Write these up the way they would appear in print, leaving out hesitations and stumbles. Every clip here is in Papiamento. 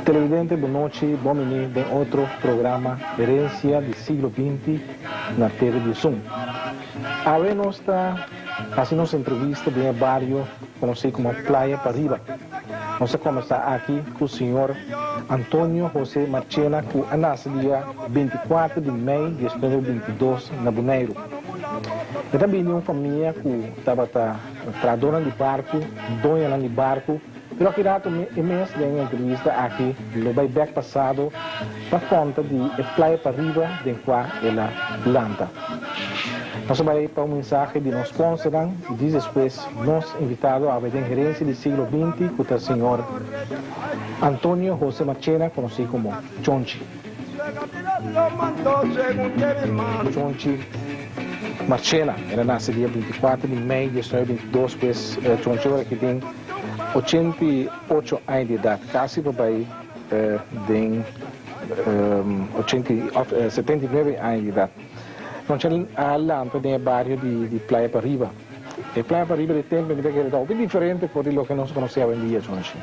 Televidente bon nochi, bon bini den otro programa Herencia di Siglo Binti na TV Diesun. Awe nos ta haci nos entrevista den e bario conoci como Playa Pariba. Nos a combersa aki cu señor Antonio Jose Marchena cu a nace dia 24 di mei 1922 na Boneiru. E ta bini di un famia cu tabata trahadornan di barcu, doñonan di barcu, Pero aki rato e mes den e entrevista aki lo bai bek pasado pa konta di e Playa Pariba den kua el a lanta. Nos a bai pa un mensahe di nos sponsornan i djis despues nos invitado awe den Herencia di Siglo Binti ku ta señor Antonio Jose Marchena konosí komo Chonchi. Chonchi Marchena el a nase dia 24 di mei 1922 pues Chonchi ora ki tin 88 aña di edat, kasi pa bai den 79 aña di edat. Chonchi a lanta den e bario di Playa Pariba. E Playa Pariba di tempu mi ta kere ta hopi diferente for di loke nos konosé awendia, Chonchi.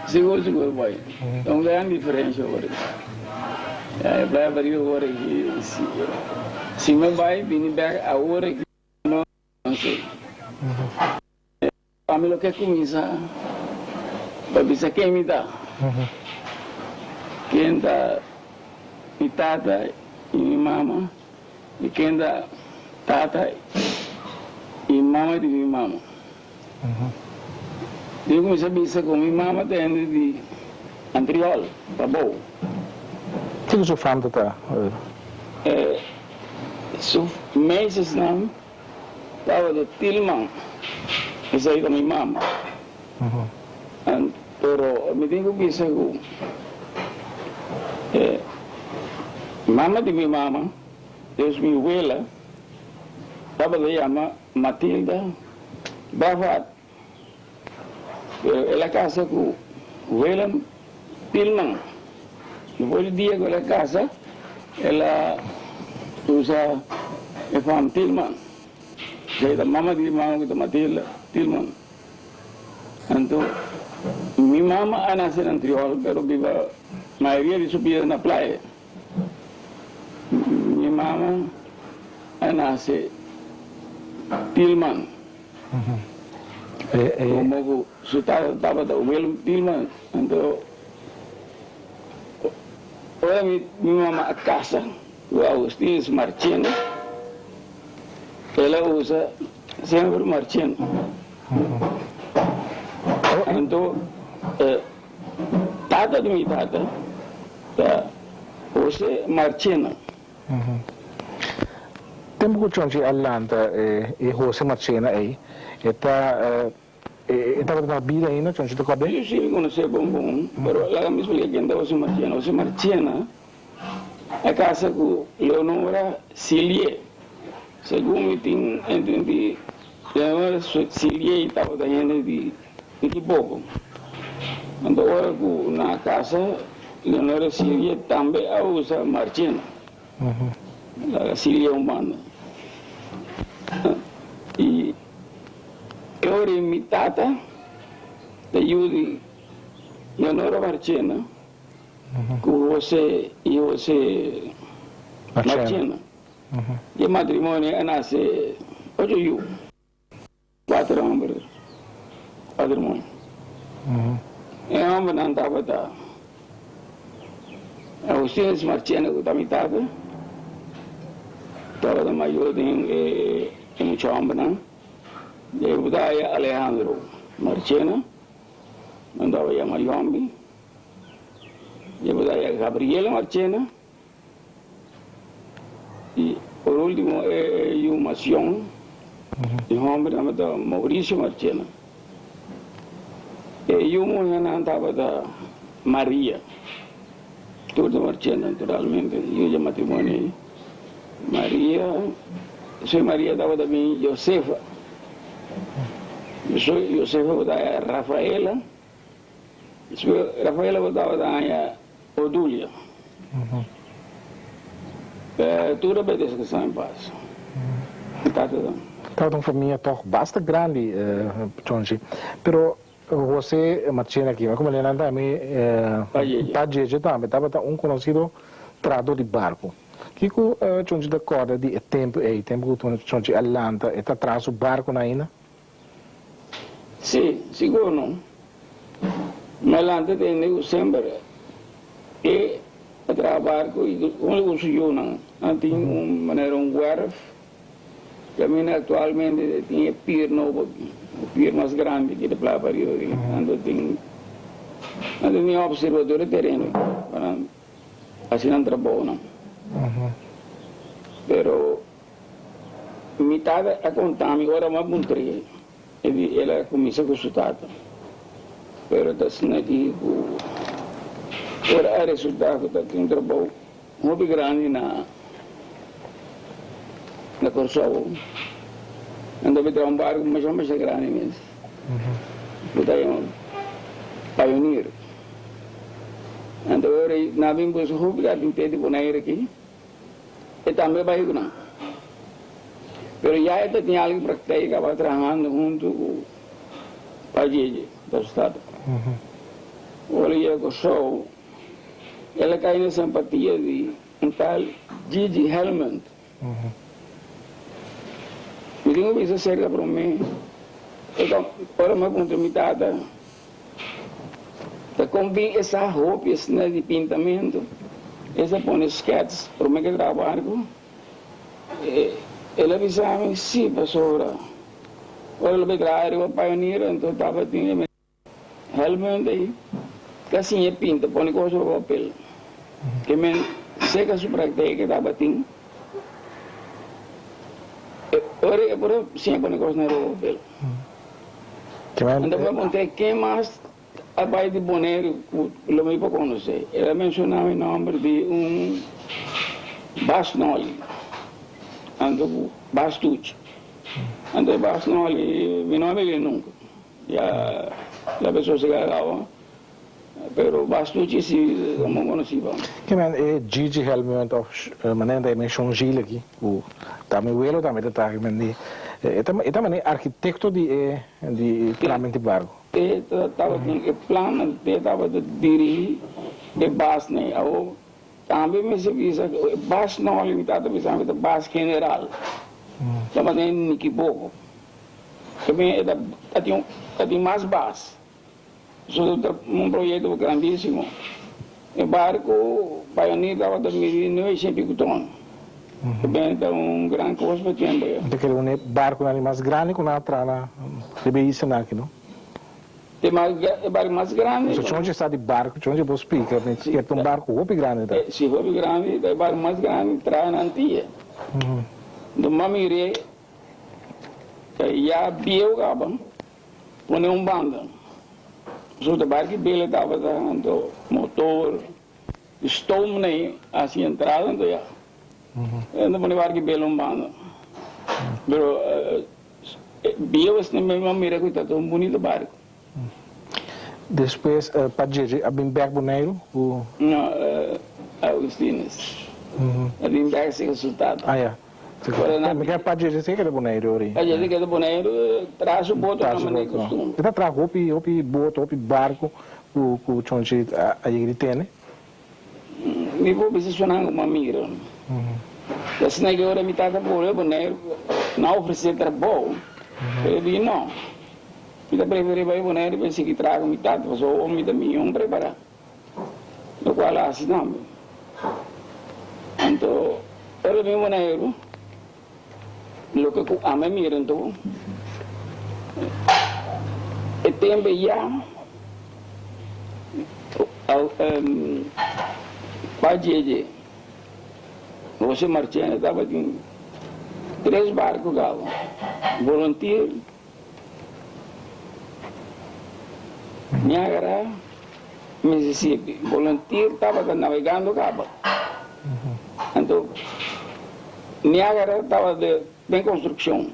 Sigur, sigur boy. Ta un gran diferencia ora. E Playa Pariba ora ki si mi bai bini bek awor aki no sé. Pa mi lo ke kuminsá pa bisa ken mi ta, ken ta mi tata i mi mama, i ken ta tata i mama di mi mama. Mi kuminsá bisa ku mi mama ta hende di Antriol, Pabou. Kiko su fam ta ta? Su meisjesnan Tabata Tilman, esei ta mi mama. Pero mi tin ku bisa ku e mama di mi mama, dus mi wela, tabata yama Matilda Bafat. Pero el a kasa ku Willem Tilman. Despues di dia ku el a kasa, el a usa e fam Tilman. Esei ta mama di mi mama ku ta Matilda Tilman. Anto mi mama a nase na Antriol pero biba mayoria di su bida na Playa. Mi mama a nase Tilman. Como cu su tata tabata Willem Tielman, anto ora mi mama a casa cu Augustinus Marchena, el a usa semper Marchena. Anto tata di mi tata ta Jose Marchena. Tempu ku Chonchi a lanta e Jose Marchena ei, e ta e tabata na bida ainda, Chonchi ta kòrd'é? Yo si mi konosé bon bon, pero laga mi splika ken ta Jose Marchena. Jose Marchena a kasa ku Leonora Silié. Segun mi tin entendí, Leonora Silié tabata hende di Nikiboko. Anto ora ku nan a kasa, Leonora Silié tambe a usa Marchena. Laga Silié un banda. I e ora ei mi tata ta yu di Leonora Marchena ku Jose i Jose Marchena. Di e matrimonio a nase. Ocho yu, kuater hòmber, kuater muhé. E hòmbernan tabata Agustinus Marchena ku ta mi tata, tabata mayor den e mucha hòmbernan, Debudaya Alejandro Marchena, nan tabata yama Yòmbi, Debudaya Gabriela Marchena. Y por ultimo e yu mas yong di homber tabata Mauricio Marchena. E yu muhernan tabata Maria. Tur ta Marchena naturalmente, yu dje matrimonio ei. Maria, su Maria tabata bin Josefa. Su Josefa tabata Rafaela. Su Rafaela tabata haña Odulia. Tur a bai descansá en paz. Mi tata ta. Tabata un famia tog basta grandi, Chonchi. Pero José Marchena aki, como nan tambe Pa Jeje tambe tabata un conocido trahador di barco. Kico Chonchi ta corda di e tempo ey, tempo cu Chonchi a lanta, e ta traha su barconan ainda? Sí, sigur no. Mi lanta tende ku semper e a traha barku i huntu ku su yunan nan tin un manera un wèrf kaminda aktualmente tin e pir nobo aki, e pir mas grandi ki ta pla pariba aki. Nan ta tin nan ta tin opservador di tereno pa nan hasi nan trabounan. Pero Mi tata a konta mi ora mi a puntr'é, e di el a kuminsá ku su tata. Pero ta asina aki ku ora a resultá ku ta tin un trabou hopi grandi na na Kòrsou, nan ta traha un barku masha masha grandi mes ku ta yama Pioneer. Anto ora nan a bin buska hopi karpinter di Bonaire aki. E tambe bai ku nan. Pero ya e ta tin algu praktijk a bai trahando huntu ku Pa Jeje, ta su tata. Ora yega Kòrsou, el a kai na simpatia di un tal Gigi Helmond. Mi tin ku bisa serka promé, ora mi a puntra mi tata, Ta konbin e sa hopi esnan di pintamentu, e sa pone skets prome ke traha barku. El a bisa mi si pasobra ora lo bai traha riba Pioneer anto tabatin e helmut ei ta siña pinta pone kos riba papel. Ke men seka su praktijk e tabatin ora e por a siña pone kosnan riba papel. Anto mi a puntra ken mas a bai di Boneiru ku lo mi por konosé. El a menshoná mi nòmber di un Bas Nolly, anto ku Bas Tuch. Anto e Bas Nolly mi no a mir'é nunka, ya la persona sega kaba. Pero Bas Tuchi si ta bon konosí pa mi. Ke men e Gigi Helmond of manera ta e menshon Gilles aki ku ta mi welo tambe ta traha men di e ta e ta manera arkitekto di e di tramen di barku. E tabatin e plannan e tabata dirigí e basnan awor tambe mester bisa ku e bas nòli mi tata bisa mi ta bas general tabatin Niki Boko ke men e ta tin ta tin mas bas. Eso ta un proyecto grandísimo. E barco Pioneer tabata midi nueve cien pico ton. E ta un gran cos pa tiempo ya. Ta kere un e barconan di mas grandi cu nan a traha na riba e islanan aki, no? E barco mas grandi. So chonchi sa di barco, chonchi bo splica mi kier ta un barco hopi grandi ta. Si, hopi grandi, ta e barco mas grandi traha na Antia. Enton bo a mir'é ya bieu caba. Pone un banda. Pasobra ta barki bele tabata anto motor di stoom nei hasi entrada anto ya. Anto pone barki bele un banda. Pero bieu esnan mi a mira ku ta un bunito barko. Despues pa dje a bin bek Boneiru ku. No, Augustinus. A bin bek si ku su tata. Ah ya. Mi ke pa dje si keda Boneiru ori. Pa dje si keda Boneiru traha su boto na manera di kostumber. E ta traha hopi hopi boto hopi barku ku ku chonchi a yega di tene. Mi por bisa su nan ku mi a mira. Asina ke ora mi tata bolbe Boneiru. Nan a ofresé trabou, pero e di, No, mi ta preferí bai Boneiru pa sigui traha ku mi tata, pasobra awor mi ta mion prepará. Lokual a hasi tambe. Anto, ora mi Boneiru, loke ku ami a mira anto, e tempu ya pa dje-dje. José Marchena tabatin tres barco caba, Volunteer, Niagara, Mississippi. Volunteer tabata navegando caba. Anto Niagara tabata den construccion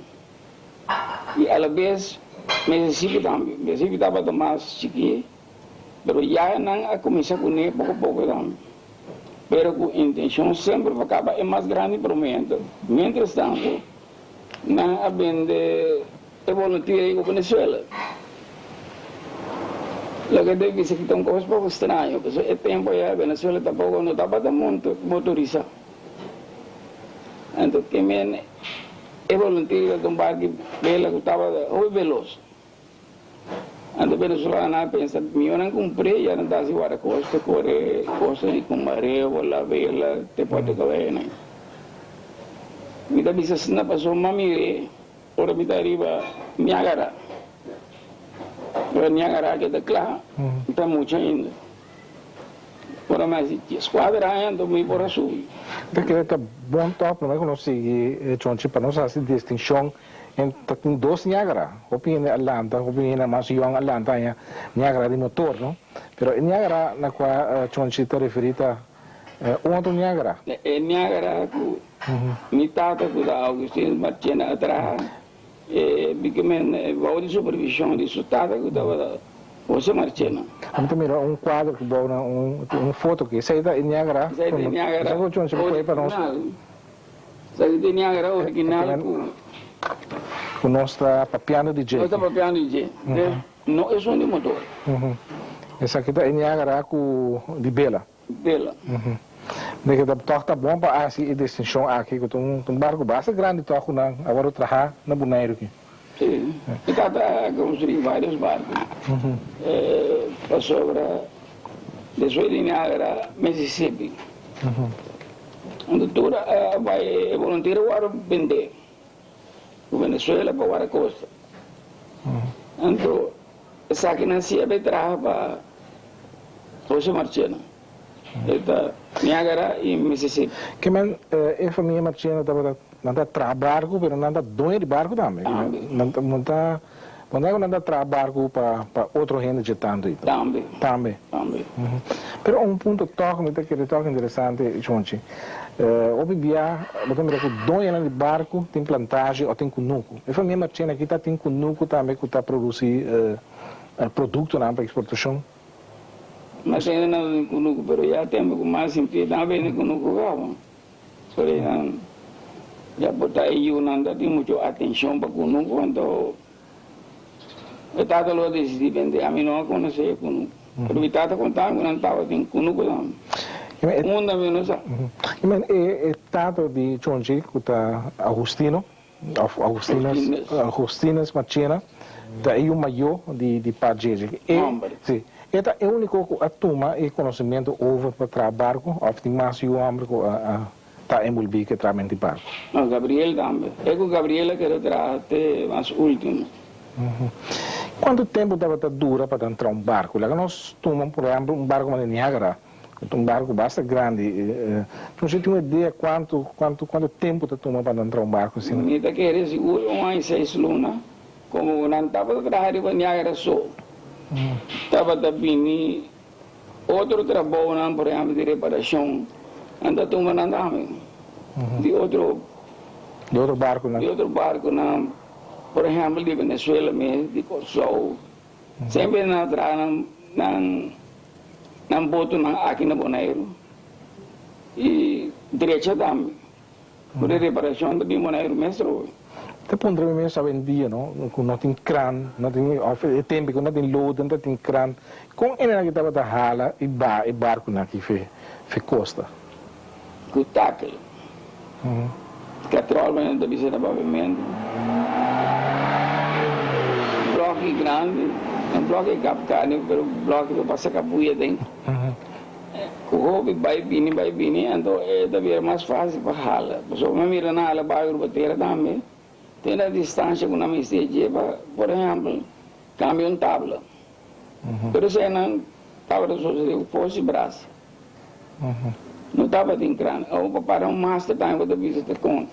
y alabes Mississippi tambe. Mississippi tabata mas chiki, pero ya nan a cuminsa cune poco poco tambe. pero ku intenshon semper pa kaba e mas grandi promé. Miéntras tantu, nan a bende e volunteer ei ku Venezuela. Loke ta bisa ku ta un kos poko straño, pasobra e tempu ayá Venezuela tampoko no tabata motorisá. Anto ke men e volunteer tabata un barku bela ku tabata hopi velos. Anto venezolano a pensa mihor nan cumpr'é ya nan ta haci guardacosta core cosa di cu mareo bo la vela te Puerto Cabello nan. Mi ta bisa asina pasobra m'a mir'é ora mi ta riba Niagara. Ora Niagara ke ta cla mi ta mucha ainda. Ora mi haci 14 aña anto mi por a subi. Ta kere ta bon top prome cu nos sigui Chonchi pa nos haci distincion En ta tin dos Niagara. Hopi hende a lanta, hopi hende mas yong a lanta haña Niagara di motor, no? Pero e Niagara na kua Chonchi ta referí ta un otro Niagara. E Niagara ku mi tata ku ta Augustinus Marchena a traha, e bikamente bou di supervishon di su tata ku tabata Jose Marchena. Ami ta mira un kuadro ku bou na un foto aki. Esei ta e Niagara? Esei ta e Niagara Esei ku Chonchi por poi pa nos. original. Esaki ta e Niagara original ku. Ku nos ta papiando di dje. Nos ta papiando di dje. No esun di motor. Esaki ta e Niagara ku di bela. Bela. De ke ta tòg ta bon pa hasi e distinshon aki ku ta un barku basta grandi tòg ku nan a wòrdu traha na Boneiru aki. Si. E tata a konstruí vários barku. Pasobra despues di Niagara, Mississippi. Unda tur a bai e volunteer a wòrdu bendé ku Venezuela pa wòrdu kosta. Anto esakinan si a bai traha pa José Marchena. E ta Niagara i Mississippi. Ke men e famia Marchena tabata nan ta traha barku pero nan ta doño di barku tambe. Tambe. Nan ta nan ta bo nan ta traha barku pa pa otro hende dje tantu i. Tambe. Tambe. Tambe. Pero un punto tòg mi ta kere tòg interesante Chonchi. Hopi bia bo ta mira ku doñonan di barku tin plantashi o tin kunuku. E famia Marchena aki ta tin kunuku tambe ku ta produsi produktonan pa eksportashon. Mas ainda nan ta tin kunuku pero ya tempu ku mas sinti nan a bende kunuku kaba. Sorry nan ya por ta e yunan ta tin mucho atenshon pa kunuku anto. E tata lo a decidí bende. Ami no a conoce e cunucu. Pero mi tata contami cu nan tabatin cunucu tambe. Unda mi no sa. I men e tata di Chonchi cu ta Agustino of Augustinus Augustinus Marchena ta e yu mayo di di Pa Jeje. E Homber. si. E ta e unico cu a tuma e conocimento over pa traha barco of tin mas yu homber cu a a ta enbolbí ku e tramen di barku. No, Gabriel tambe. E ku Gabriel a keda traha te mas último. Kuantu tempu tabata dura pa ta entra un barku? Laga nos tuma por ehèmpel un barku manera Niagara, ku ta un barku basta grandi. Nos tin un idea kuantu kuantu kuantu tempu ta tuma pa ta entra un barku asina? Mi ta kere sigur un aña i seis luna. Komo nan tabata traha riba Niagara so, tabata bini Otro trabounan, por ehempel di reparacion, nan ta tuma nan tambe di otro. Di otro barconan. Di otro barconan, por ehempel di Venezuela mes, di Corsou. Semper nan a traha nan nan nan botonan aki na Boneiru y drecha tambe. Por e reparacion ta bin Boneiru mes trobe. Ta puntra mi mes awendia no, cu no tin kran, no tin, of e tempo cu no tin loden ta tin kran, con e nan aki tabata hala y baha e barconan aki fe fe costa? Cu takel. Katròl manera ta bisa na papiamentu. Blòki grandi, no blòki kap karni pero blòki pa pasa kabuya den. Ku hopi bai bini bai bini anto e ta bira mas fásil pa hala. Pasobra mi a mira nan hala bai riba tera tambe. Tin na distansha ku nan mester dje pa por ehèmpel kambia un tabla. Pero esei nan tabata sosodé ku fos i brasa. No tabatin kran. Awor pa para un master tambe bo ta bisa ta kon.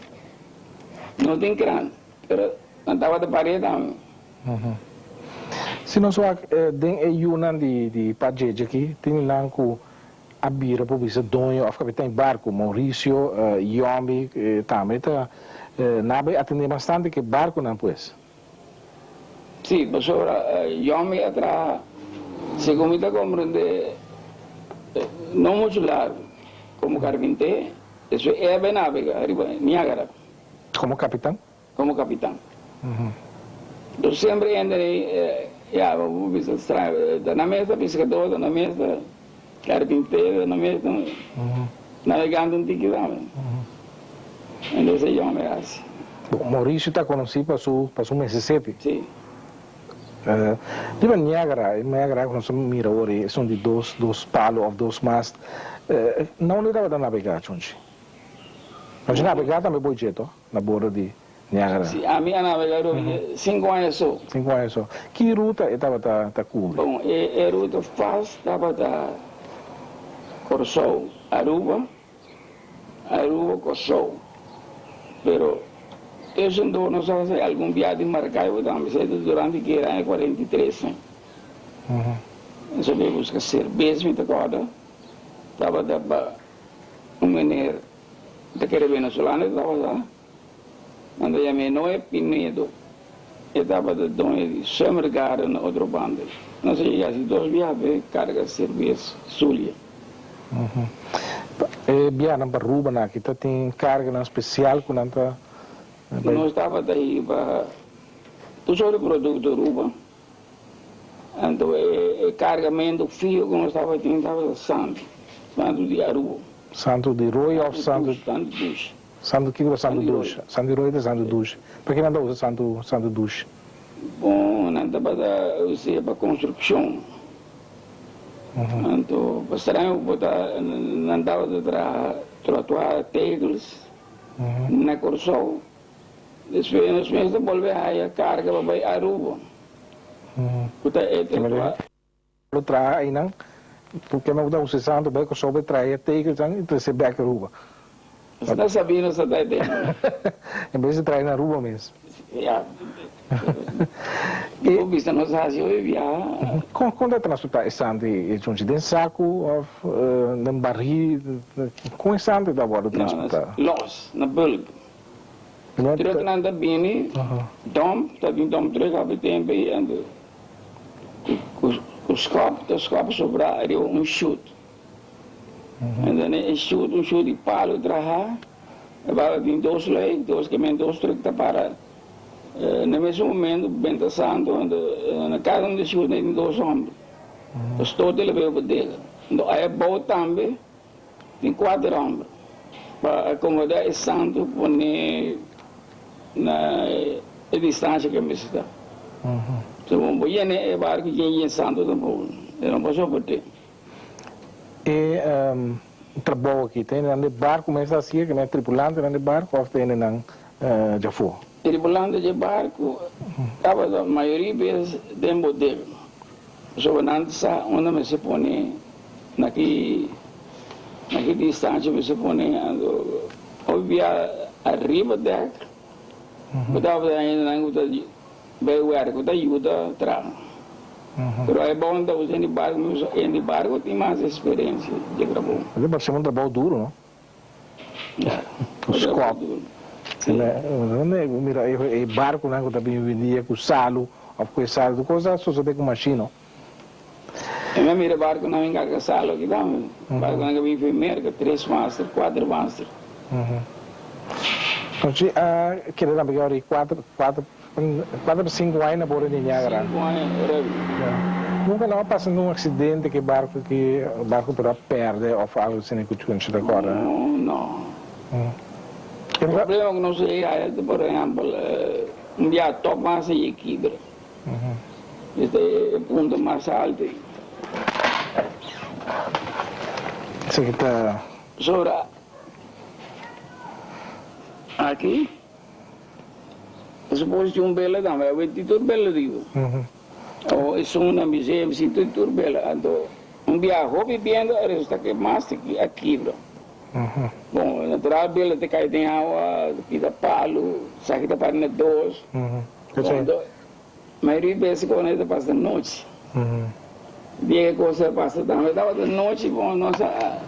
No tin kran, pero nan tabata par'é tambe. Si nos wak den e yunan di Pa Djedje aki, tin nan ku a bira por bisa doño of kapitan di barku. Mauricio Yombi tambe ta nan a bai atendé bastante ku e barkunan pues. Sí, pasobra Yombi a traha, segun mi ta komprendé, no muchu largu komo karpinté, despues e a bai nabega riba Niagara. Komo kapitan? Komo kapitan. Entonces semper hende ei, ya, bo por bisa straño, ta na mes ta piskadó, ta na mes ta karpinté, ta na mes ta nabegante un tiki tambe. Entonces e yòmber hasi. Bon, Mauricio ta konosí pa su pa su Mississippi. Sí. Riba Niagara, e Niagara ku nos a mira awor ei, esun di dos dos palo òf dos mast, na unda e tabata nabegá, Chonchi? Nos nabegá tambe bo dje, to? Na bordo di Niagara. Si, ami a nabega durante sinku aña so. Sinku aña so. Ki ruta e tabata ta kubri? Bon, e ruta fast tabata Kòrsou, Aruba, Aruba, Kòrsou. Pero tussendoor nos a hasi algun biaha di Maracaibo tambe, esei ta durante guera aña 43. Nos a bai buska serbes, mi ta kòrda, tabata pa un meneer. Ta kere venezolano e tabata, nan ta yam'é Noe Pinedo. E tabata doño di Summer Garden na otro banda. Nos a yega hasi dos biaha pa e karga serbes Zulia. E biahanan pa Aruba nan aki ta tin karganan spesial ku nan ta bai? Nos tabata hiba tur sort di produkto Aruba. Anto e kargamentu fiho ku nos tabatin tabata santu, santu di Aruba. Santu di Rooi òf santu. Santu Dushi. Santu kiko ta santu dushi? Santu di Rooi ta santu dushi. P'e nan ta usa santu santu dushi? Bon, nan tabata us'é pa konstrukshon. Anto pa straño ku bo ta nan tabata traha trotuar, tegels na Kòrsou. Despues nos mes ta bolbe haya karga pa bai Aruba ku ta e trotuar. Lo traha einan, porque no ta usa e santo bai Kòrsou bai traha e tekelnan i trese bèk Aruba. Nos ta sabí nos ta traha e tekelnan. En bes di traha na Aruba mes. Ya. Bo bisa nos hasi hopi biaha. Kon kon ta transportá e santo ei Chonchi? Den saku òf den barí? Kon e santo ta wòrdu transportá? Lòs, na bulk. Trucknan ta bini, dump, ta bin dump truck hopi tempu ei anto. Ku skòp ta skòp sobrá riba un shut. Enton e shut un shut di palu trahá, e baba tin dos lei, dos kemen dos truk ta para na mesun momento benta santu, anto na kada un di shut tin dos hòmber. Ta stort el a bebe bodega. Anto aya bou tambe tin kuater hòmber pa akomodá e santu pone na e distansha ku e mester ta. So bo yena e barku yen yen santu tampoko e no por soport'é. E trabou aki ta hendenan di barku mes ta hasié, ke men tripulantenan di barku òf ta hendenan djafó? Tripulante dje barku tabata mayoria bes den bodega, pasobra nan ta sa unda mester pone, na ki na ki distansha mester pone, anto hopi bia ariba dèk bo tabata hendenan ku ta bai wèrk ku ta yuda traha, pero e bon ta usa hende barku, mi usa hende barku tin mas eksperensia dje trabou. Esei parse un trabou duru no? Ku skòp. Mira e barkunan ku ta bin hoy ku salu òf ku e salu tur kos a sosodé ku mashin no. Mi a mira barkunan bin karga salu aki tambe. Barkunan ku a bin for Merka, tres master, kuater master. Entonces a keda tambe ora di kuater, kuater, kuater pa sinku aña na borde di Niagara. Sinku aña, ora di. Nunka no a pasa ningun aksidente ku e barku aki, barku por a pèrdè òf algu asina ku cu ta kòrda? No, no. Problema ku nos a yega ta por ehèmpel un bia tòp mas a yega kibra. Esta e punto mas alto ei. Esaki ta. Sobra aki ta supos tin un bela tambe, awe tin tur bela riba. O esun na museum si tin tur bela. Anto un bia hopi biento a resulta ku e mast aki a kibra. Bon, natural bela ta kai den awa, ta pita palu, esaki ta para na dos. Bon, anto mayoria bes ku ta pasa nochi. Dia ku kos a pasa tambe tabata nochi, bon, nos a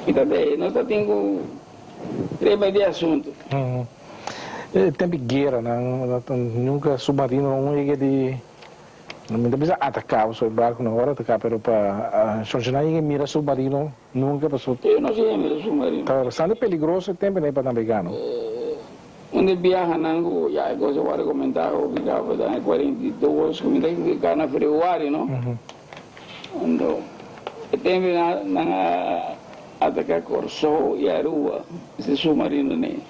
kita te, nos ta tin ku trema di asuntu. E tempu di guera nan, nunka submarino un yega di. Mi ta bisa ataká pasobra e barku no wòrdu ataká pero pa Shonshonan yega mira submarino nunka pasobra. Ellos no yega mira submarino. Ta bastante peligroso e tempu ei pa nabegá no. Un di biahanan ku ya e kos a wòrdu komentá hopi kaba ta na e 42 ku mi ta kika na febrüari no. Anto e tempu ei nan a ataká Kòrsou i Aruba ese submarino nei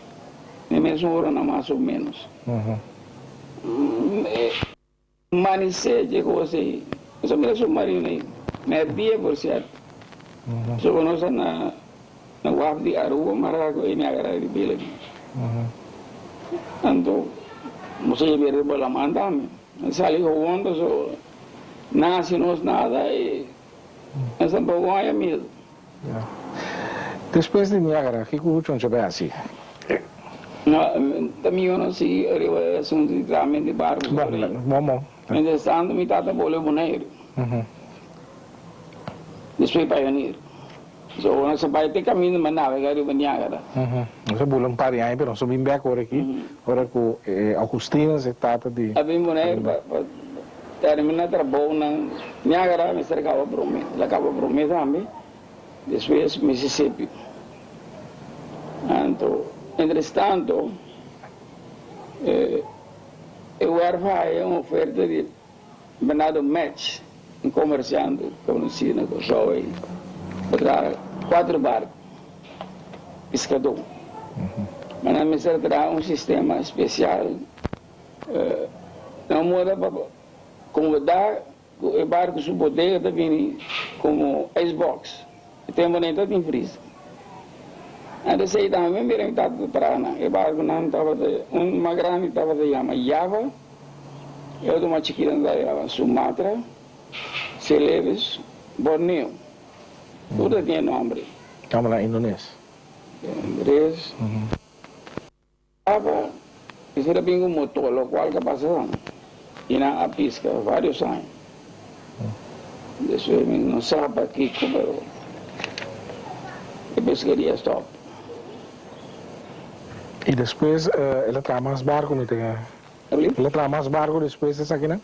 na e mesun oranan mas o ménos. Manisé dje kos ei. Nos a mira submarino ei. Mèrdia por sierto. Pasobra nos a na na waf di Aruba mara ku e Niagara di Billy. Anto nos a yega riba laman tambe. Nos sali gewoon pasobra nan hasi nos nada i nos tampoco haña miedu. Despues di Niagara, kiko Choncho bai hasi? No, ta mihó no sigui riba e asuntu di tramen di barku sobre ei. Bon, bon. Mientras tanto mi tata bolbe Boneiru. Despues Pioneer. So nos a bai te kaminda pa nabega riba Niagara. Nos a bula un par di aña pero nos a bin bek ora aki, ora ku Augustinus e tata di. A bin Boneiru pa termina trabounan. Niagara mester kaba promé. El a kaba promé tambe. Despues Mississippi. Anto, mientras tanto, e werf a haya un oferta di Bernardo Metz, un komersiante konosí na Kòrsou ei, pa traha kuater barku piskadó. Ma nan mester a traha un sistema spesial, nan moda pa komodá Ku e barku su bodega ta bini komo icebox. E tempu nan ta tin freezer. Antes ei tambe mira mi tata ta traha nan. E barkunan tabata, un mas grandi tabata yama Java, e otro mas chikito tabata yama Sumatra, Celebes, Borneo. Tur ta tin e nomber ei. Nombernan indones. Indones. Papa mester a bin ku motor lokual ka pasa san i nan a piska varios aña. Despues mi no sa pakiko pero e peskeria stop. I despues el a traha mas barku mi ta El a traha mas barku despues esakinan?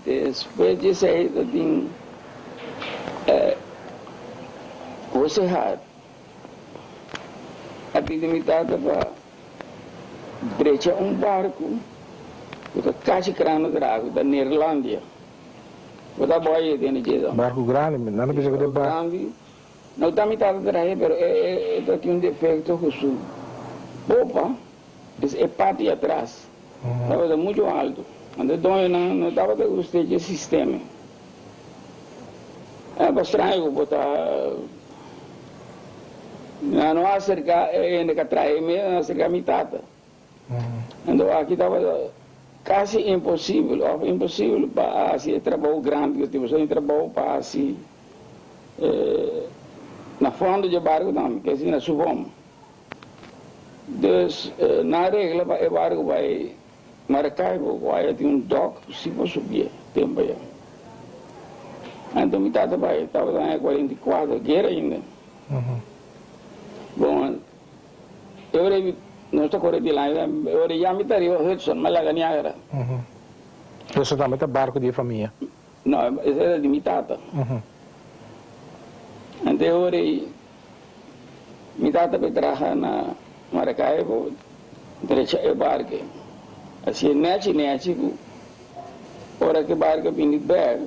Despues di esei ta tin Jose Hart a pidi mi tata pa drecha un barku ku ta kashi krando traha ku ta Neerlandia. Bo ta boy e tende dje dan. Barku grandi, nan ta bisa ku ta barku grandi. No ta mi tata trahe pero e ta tin un defekto ku su popa, es e parti atras, tabata muchu altu. Anto e doñonan no tabata gusta dje sistema. E pa straño ku bo ta Nan no a aserká e hende ku a traha e mesa, nan a aserká mi tata. Anto aki tabata kasi imposibel òf imposibel pa hasi e trabou grandi ku tin. Pasobra e trabou pa hasi na fondo dje barku tambe, ke asina su bom. Dus nan a regla pa e barku bai Maracaibo, ku aya tin un dòk ku si por subié tempu aya. Anto mi tata bai, tabata aña 44, guera ainda. Bon, e ora ei nos ta kore dilanti, e ora ei ya mi ta riba Hudson, mi a laga Niagara. Eso tambe ta barku di e famia? No, esei era di mi tata. Anto e ora ei Mi tata bai traha na Maracaibo drecha e barke. Asi e nechi nechi ku ora ku e barke bini bek,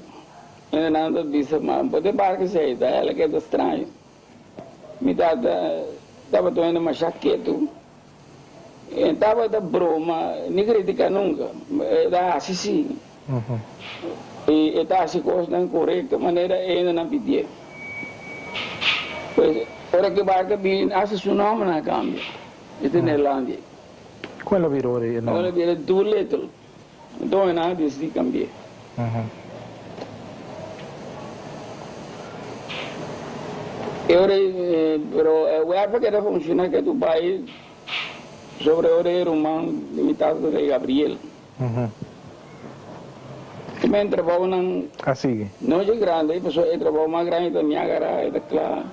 hende nan ta bisa ma bo ta e barke esei ta ela keda straño. Mi tata tabata un hende masha ketu. E tabata broma, ni critica nunca. E ta haci si. Y e ta haci cosnan corecto manera e hendenan pidié. Pues, ora cu e barco a bini, hasta su nomber a cambia. E ta Neerlandia. Cual a bira ora e nomber? Ora a bira Doolittle. Enton nan a disidi cambié. E ora ei, pero e werfa keda funciona ke Dubai sobre ora e ruman di mi tata ta Gabriel. Te men trabounan A sigui. no dje grandi, pasobra e trabou mas grandi ta Niagara, e ta kla.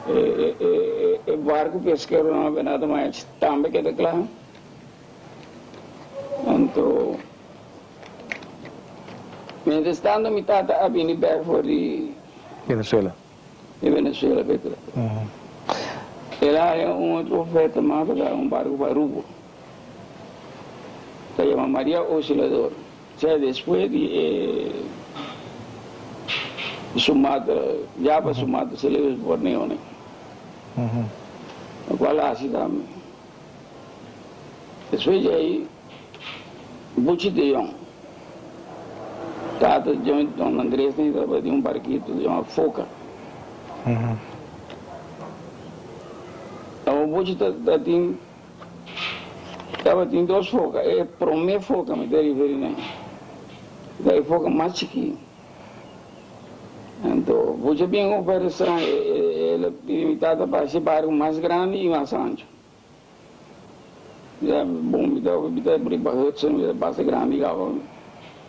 E barco peskeronan a bena ta machi tambe keda kla. Anto, mientras tanto mi tata a bini bek for di Venezuela. Di Venezuela Petra. El a haña un otro oferta mas pa traha un barco pa Aruba. Ta yama Maria Oscilador. Sea despues di e Sumatra, Java Sumatra, Celebes Borneo ne. Locual a haci tambe. Despues di ei, Buchi de Jong, tata di Don Andres tin tabata den un barkito di yama Foka. Awor Buchi tabatin tabatin dos foka, e prome foka mi ta referi na ta e foka mas chikí. Anto Buchi a bin oferesa el a pidi mi tata pa hasi e barku mas grandi i mas ancho. Mi ta bon mi ta mi ta riba Hudson mi ta basta grandi caba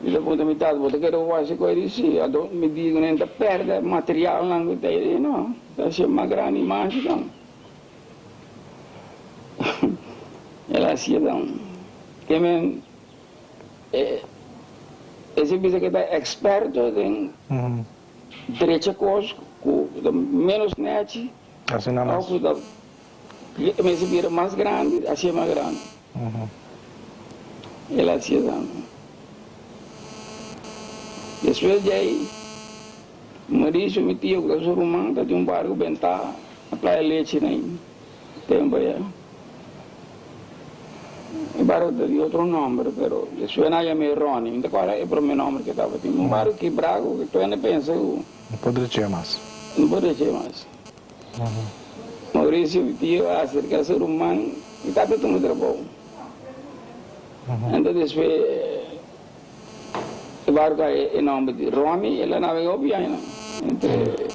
mi ta puntra mi tata bo ta kere wasi cu e di si anto mi di cu nan ta perde materialnan cu ta e di no ta haci mas grandi mas dan el a haci dan ke men e e si bisa cu ta experto den drecha cos cu ta menos nechi Asina mas. of cu ta. E mester bira mas grandi, hacié mas grandi. El a hacié tambe. Despues di ahí, Mauricio, mi tio cu ta su ruman, ta tin un barco bentá na Playa Leche na ahí, tempo allá. E barco ta di otro nomber, pero despues nan a yam'é Ronnie. Mi ta corda e prome nomber cu e tabatin. Un barco kibrá cu tur hende pensa cu. No por dreché mas. No por dreché mas. Mauricio, mi tio, a acerca su ruman i tata tuma trabou. Anto despues e barco a e nomber di Ronnie, el a navega hopi aña entre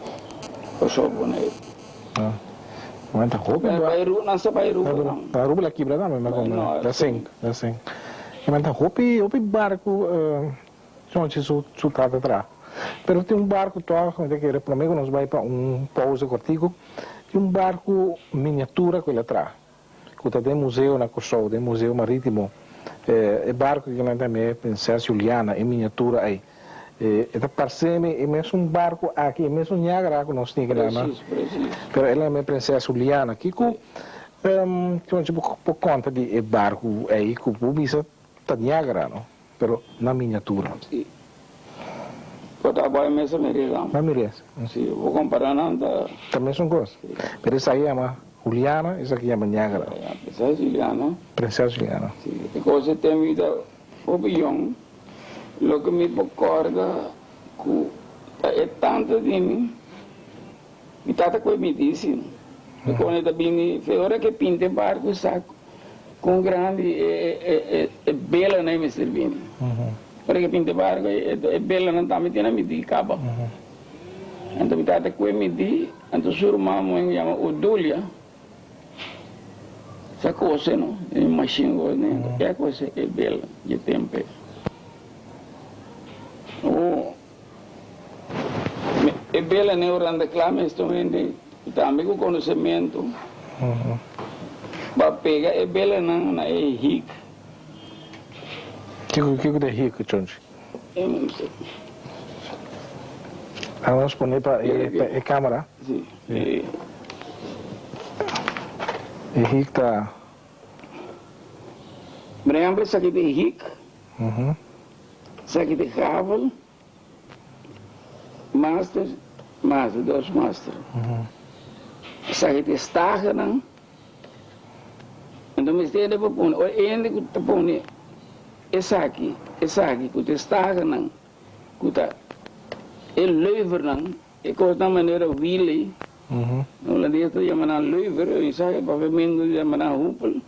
Kòrsou ku Boneiru. Nan bai Aruba, nan sa bai Aruba tambe. Na Aruba la kibra tambe, la sink, la sink. Hopi, hopi barco Chonchi su su tata traha. Pero tin un barku tòg, mi ta kere promé ku nos bai pa un pousa kòrtiku, tin un barku miniatura ku el a traha, ku ta den museo na Kòrsou, den Museo Marítimo. E barku aki nan ta yam'é Prinses Juliana, e miniatura ei. E ta parse mi e mesun barku aki, e mesun Niagara ku nos tin aki nan. Presis, presis. Pero el a yam'é Prinses Juliana. Kiko Chonchi bo por konta di e barku ei ku bo bisa ta Niagara, no? Pero na miniatura. Si. Bo ta bai mesa mir'e Na mir'e. Si, bo compara nan ta. Ta mesun cos. Si. Pero esaki yama Juliana, esaki yama Niagara. Ya, Princesa Juliana. Princesa Juliana. Si, e cos e ten mi ta hopi yong. Loke mi por corda cu ta e tanta di mi, mi tata cu e mi dici. Mi con e ta bini, fe ora cu e pinta e barco sa Con grandi e belanan mester bini. Ora ke pinta e barco e belanan tambe tin a midi caba. Anto mi tata cue midi, anto su ruman muhe cu yama Odulia sa cose no, e machine cos ne, e a cose e bela dje tempo ei. Oh, e belanan ora nan ta cla mester un hende tambe cu conocemento. Ba pega e belanan na e hik. Kiko kiko ta hik, Chonchi? E no sa. A nos pone pa e pa e camera. Si. E. E hik ta. Por ehempel esaki ta e hik. Esaki ta e gavel. Master, master, dos master. Esaki ta e stagenan. Anto mester hende pa pone, ora e hende ku ta pone esaki, esaki ku ta e staganan, ku ta e leuvernan, e kosnan manera wiel ei, na holandes ta yama nan leuver, esaki papiamentu ta yama nan hupel.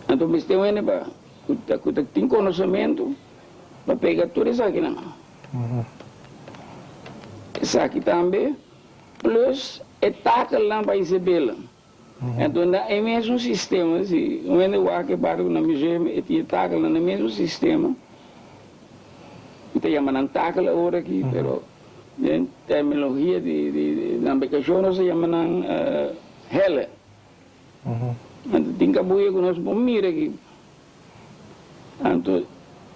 Anto mester un hende pa ku ta tin konosementu pa pega tur esakinan. Esaki tambe plus e takelnan pa Isabela. Enton na e mesun sistema, si un hende wak e barku na museum e tin e takelnan na e mesun sistema. Mi ta yama nan takel awor aki, pero den terminologia di nabegashon nos ta yama nan helle. Anto tin kabuya ku nos por mira aki. Anto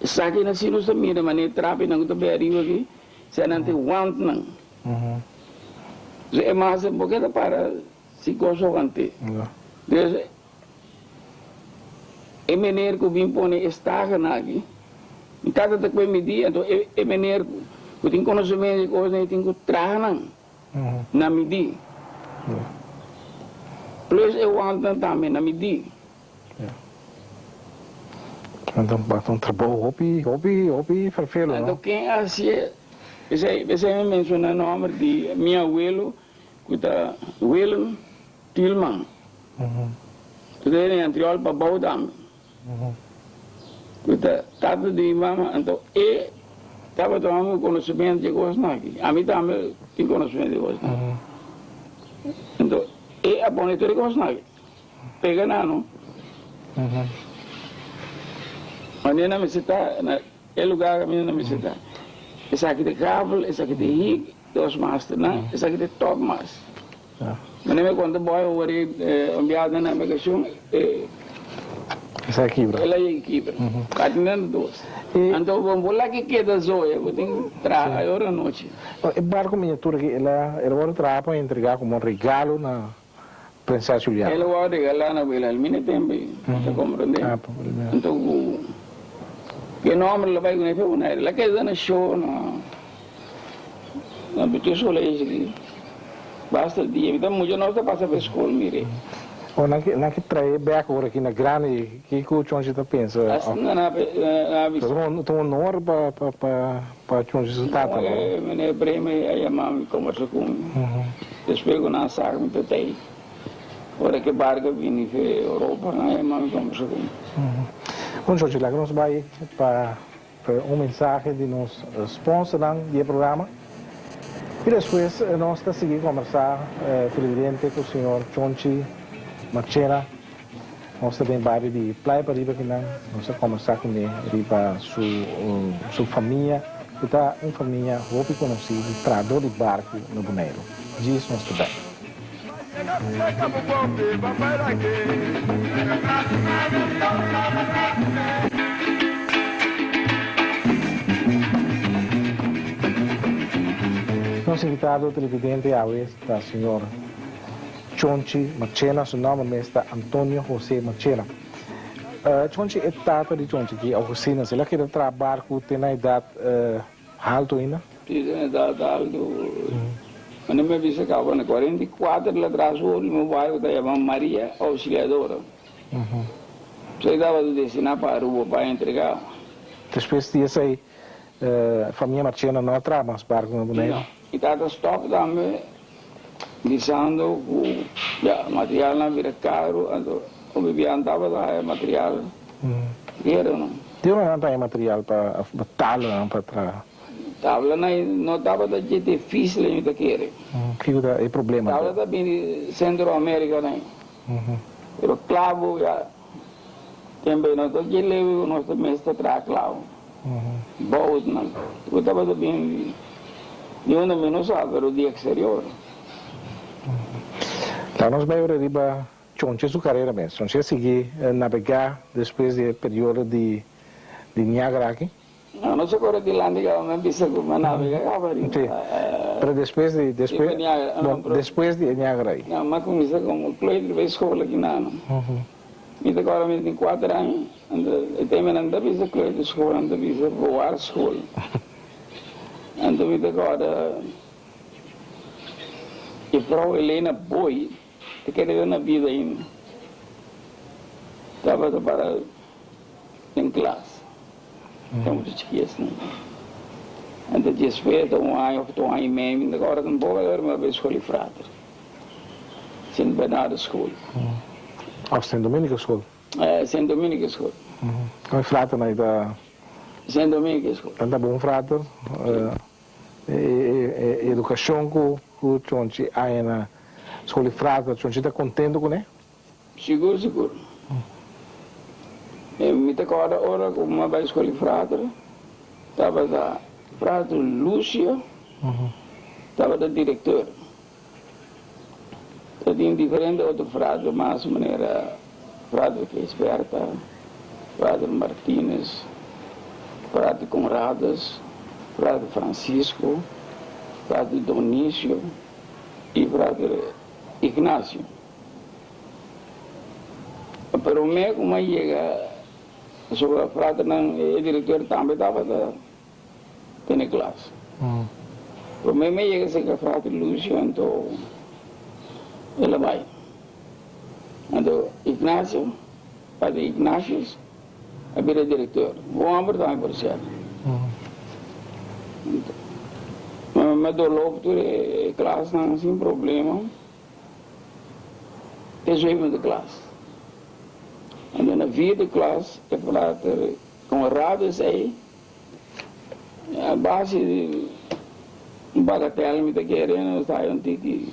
esaki na si nos ta mira manera e trapinan ku ta bay ariba aki, esei nan ta e wantnan. E mas bo keda para si kos want'é. Dus e meneer ku bin pone e stagenan aki, mi tata ta kue midí, anto e meneer ku tin konosementu di kosnan e tin ku traha nan na midí. Plus e wantnan tambe na midí. Anto basta un trabou hopi hopi hopi ferfelo no. Anto ken a hacié? P'esei p'esei mi menciona nomber di mi abuelo cu ta Willem Tielman. Cu ta den Antriol Pabou tambe. Cu ta tata di mi mama. Anto e tabata un homber cu conocimento di e cosnan aki. Ami tambe tin conocimento di e cosnan aki. Anto e a pone tur e cosnan aki. Pega na no. Wanneer nan mester ta na e lugar kaminda nan mester ta. Esaki ta gravel, esaki ta hik, dos masternan, esaki ta topmast. Wanneer mi konta boy over e un biaha den nabegashon, e Esaki kibra. El a yega kibra. Bati nan dos. Anto bo bo laga keda zoya, bo tin traha e ora anochi. E barco miniatura aki el a el a wòrdu traha pa entrega komo regalo na Prinses Juliana. El a wòrdu regalá na Wilhelmina tempu ei, ta komprendé? Anto ku ke nòmber el a bai kuné fe Bonaire? El a keda na show na na Betuurskollege aki basta dia. Mi ta mucha nos ta pasa pa e skol mir'é. O nan ke nan ke trae bèk ora aki na grandi, kiko Chonchi ta pensa? Asina nan a bisa. Ta un honor pa pa pa Pa Chonchi su tata no. Meneer Bremer a yama mi kombersa ku mi. Despues ku nan a saka mi ta tei. Ora ku e barku a bini fe Europa nan a yama mi kombersa ku mi. Bon Chonchi, laga nos bai pa un mensahe di nos sponsornan di e programa i despues nos ta sigui kombersá televidente ku señor Chonchi Marchena. Nos ta den bario di Playa Pariba kinan nos a kombersá kuné riba su su famia ku ta un famia hopi konosí di trahadó di barku na Boneiru. Djis nos ta bèk. Nos invitado televidente awe ta señor. Chonchi Marchena, su nomber mes ta Antonio Jose Marchena. Chonchi e tata di Chonchi ki Augustina, el a keda traha barku te na edat haltu ainda? Si, te na edat haltu. Mane mi a bisa kaba na 44 el a traha su ultimo barku ta yama Maria Auxiliadora. Esei tabata destina pa Aruba pa entrega. Despues di esei famia Marchena no a traha mas barku na Boneiru? No. Mi tata stop tambe. Bisando ku ya materialnan a bira karu, anto hopi biaha tabata haya material guera no. Di unda nan ta haya material pa tablanan pa traha? Tablanan no tabata dje difisil mi ta kere. Kiko ta e problema? Tabla ta bini di Centro America nan, pero klabo ya tembe no ta dje leu ku nos ta mester traha klabo. Boutnan ku tabata bin di unda mi no sa pero di exterior. Ta nos bai ora riba Chonche su carera mes. Chonche a sigui nabega despues di e periodo di di Niagara aki. No, no sa kore dilanti caba mi a bisa ku mi a nabega caba riba. Si, pero despues di despues Riba Niagara, no, pero despues di e Niagara ayi. No, mi a cuminsa como kleuter riba e school aki nan. Mi ta kòrda mi tin kuater aña, anto e tempo nan ta bisa kleuterschool, nan ta bisa bewarschool. Anto mi ta kòrda juffrouw Elena Booi ta keda na bida ainda. Tabata para den klas. Ta mucha chiki esnan. Anto despues ta un aña of ta un aña y medio, mi no ta acorda tampoco, ora mi a bay school di frater. Sint Bernardus School. Of Sint Dominicus School? Sint Dominicus School. Con e fraternan ei ta? Sint Dominicus School. Nan ta bon frater? E educacion cu Chonchi haya na school di frater, Chonchi ta contento cune? Sigur sigur. Mi ta corda ora cu mi a bay school di frater, tabata frater Lucio tabata director. Ta tin diferente otro frater mas manera frater Gisberta, frater Martinus, frater Conradus, frater Francisco, frater Donicio y frater Ignacio. Prome cu mi a yega pasobra fraternan e director tambe tabata tene klas. Prome mi a yega serka frater Lucio anto el a bai. Anto Ignacio, pader Ignatius a bira director. Bon homber tambe por cierto. Anto mi a doorloop tur e klasnan sin problema. Te zevende klas. Anto na vierde klas e frater Conradus ei a base di un bagatèl mi ta kere nos ta haya un tiki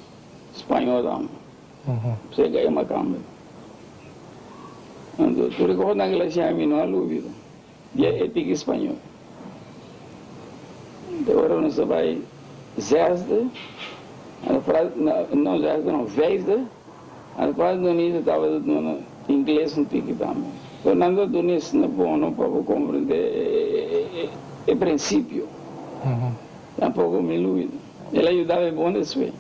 spañó tambe. P'esei e makamba. Anto tur e kosnan ku el a siña mi no a lubida di e tiki spañó. Anto ora nos a bai zesde, no zesde no, vijfde. Alfaz Donizo tabata duna ingles un tiki tambe. Pero nan ta duna esnan bono pa bo comprende e principio. Tampoco mi lubida. El a yuda mi bon despues.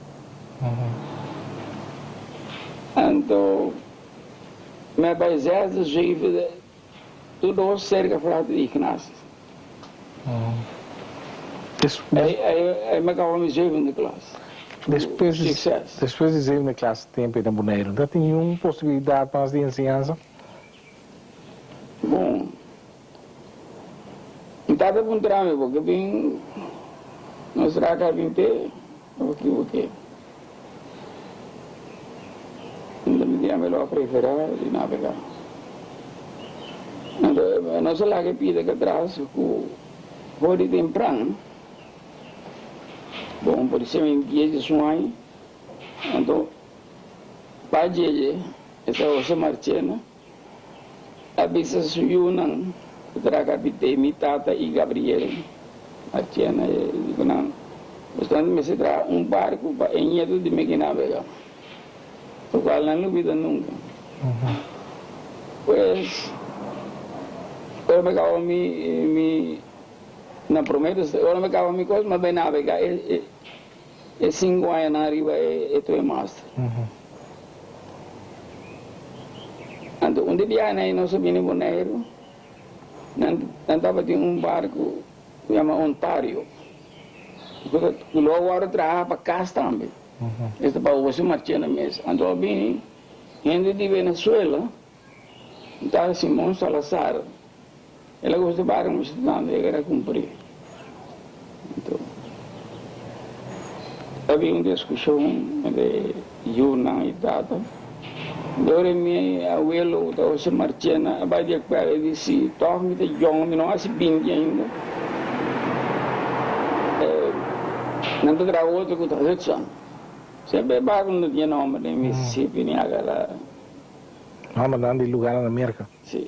Anto mi a bay zesde, zevende, tur dos cerca Frater Ignatius. Ei mi a kaba mi zevende klas. Despues despues di zevende klas tempu ei na Boneiru, ta tin niun posibilidat mas di enseñansa? Bon, mi tata puntra mi, bo ke bin nos traha karpinter o ki bo ke? Anto mi di, ami lo a preferá di nabegá. Anto nos a laga e pida ke atras ku for di tempran, bon por ser mi dies di suaña, anto pa djedje esta Jose Marchena a bisa su yunan ku traha kapitei, mi tata i Gabriel Marchena, e di ku nan, Bosnan mester traha un barku pa e ñetu di mi ki nabega, lokual nan lo bida nunka. Pues, ora mi kaba mi, mi, na promé ora mi kaba mi kos, mi a bai nabega e, e sinku añanan riba e tweemaster. Anto un di biaha ei nos a bini Boneiru, nan nan tabatin un barku ku yama Ontario, ku ta ku lo a wòrdu traha pa kas tambe, esta pa Jose Marchena mes. Anto a bini hende di Venezuela, un tal Simon Salazar, el a gusta barku masha tantu, el a kumpr'é. Anto tabatin un diskushon entre yunan i tata. Dor e mi awelo ku ta José Marchena a bai di akuerdo e di si tòg mi ta yòn, mi no hasi binti ainda. Nan ta traha otro ku ta Hudson. Semper e barku no ta tin nòmber den Mississippi, Niagara. Nòmbernan di lugarnan na Merka. Si.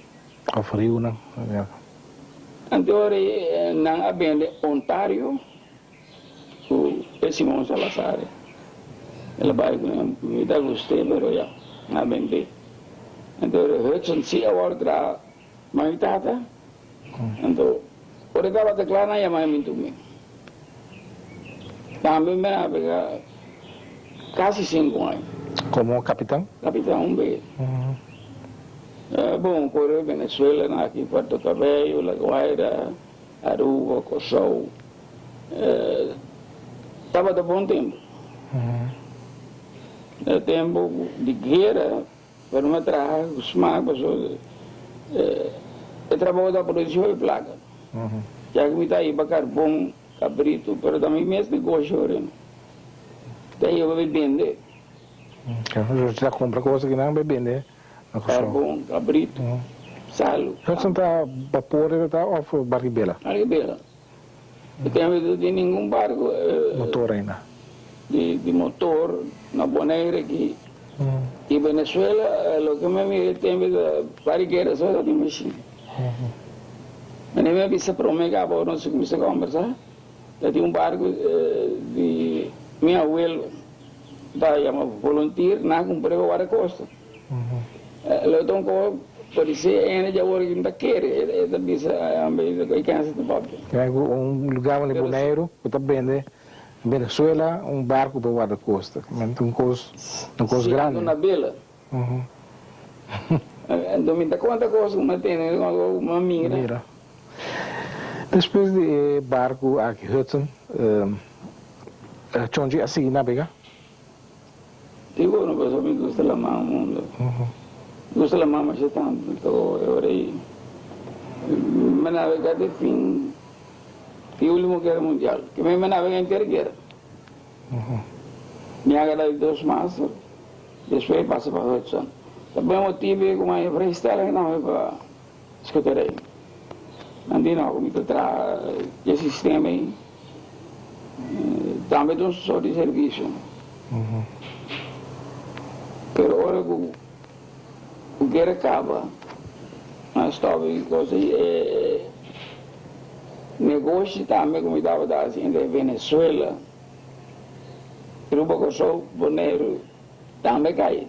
Of riunan na Merka. Anto nan a bende Ontario ku e Simon Salazar. El a bai ku nan. Mi ta gust'é pero ya, nan a bend'é. Anto Hudson si a wòrdu traha mami tata. Anto ora e tabata kla nan yama mi tumi. Tambe mi a pega kasi sinku aña. Komo kapitan? Kapitan un bes. Bon, kore Venezuela nan aki, Puerto Cabello, La Guaira, Aruba, Kòrsou. Tabata bon tempu. E tempu di guera, pero mi a traha ku smak pasobra. E trabou ta produci hopi placa. Ya cu mi ta hiba carbon, cabrito, pero ta mi mes negoshi ora. Ta hiba bay bende. Ta cumpra cosa ki nan bay bende na Curaçao. Carbon, cabrito, salo. Hudson ta bapor e ta of barribela? Barribela. E tempo no tin ningun barco. Motor ainda. Di motor na Bonaire aki. Y Venezuela loke mi a mira e tempo ta barriguera so ta tin machine. Mane mi a bisa prome caba ora nos a cuminsa combersa ta tin un barco di mi abuelo ta yama Volunteer nan a cumpra pa Guardacosta. Lo ta un cosa polisía ene dja ora ki ta kere e ta bisa e kensa ta papia. Kende ku un lugar manera Boneiru ku ta bende Venezuela un barku pa warda kosta. Un kos un kos grandi. Si na bela. Anto mi ta konta kos ku mi tene ku mi mira. Mira. Despues di e barku aki Hudson, Chonchi a sigui nabega? Digo no pasobra mi gusta laman mundo. Mi gusta laman masha tanto anto e ora ei mi nabega te fin di ultimo guera mundial. Ke mi nabega henter guera. Mi a gana di dos master despues mi pasa pa Hudson. Ta bon motibu ku mi a vrijstelling tambe pa schutterij. Nan di no ku mi ta traha e sistema ei. Tambe ta un sort di servisio. Pero ora ku guera kaba, nan stòp e kos ei. E negoshi tambe ku mi tabata hasi entre Venezuela, Aruba, Kòrsou, Boneiru tambe kai.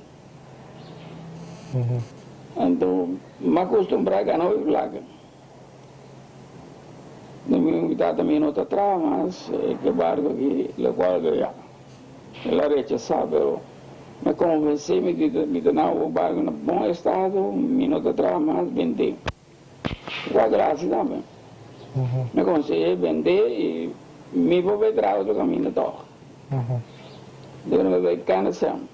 Anto mi a kustumbrá gana hopi plaka. Mi tata mi no ta traha mas ke barco aki, locual ke ya el a rechasa, pero mi a convence mi di mi ta na un barco na bon estado, mi no ta traha mas, bende. Cu a gracia tambe. Mi a consehe bende y mi por bay traha otro caminda toch. Debe mi bay Canasem.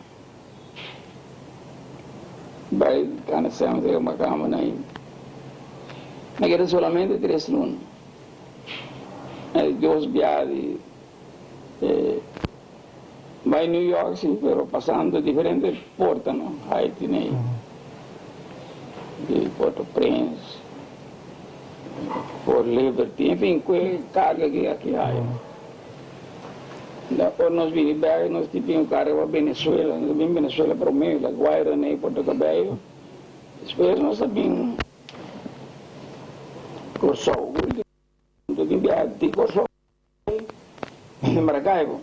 Bai cana sema ta yama cama na ainda. Mi keda solamente tres luna. E dos bia di bai New York si, pero pasando diferente porta no, Haiti nei, di Port au Prince, Port Liberty, en fin, cue carga ki aki haya. Ora nos bini bek nos tin bin un carga pa Venezuela, nos a bin Venezuela prome, La Guaira nei Puerto Cabello, despues nos a bin Corsou, ultimo nos tin biaha di Corsou bai Maracaibo,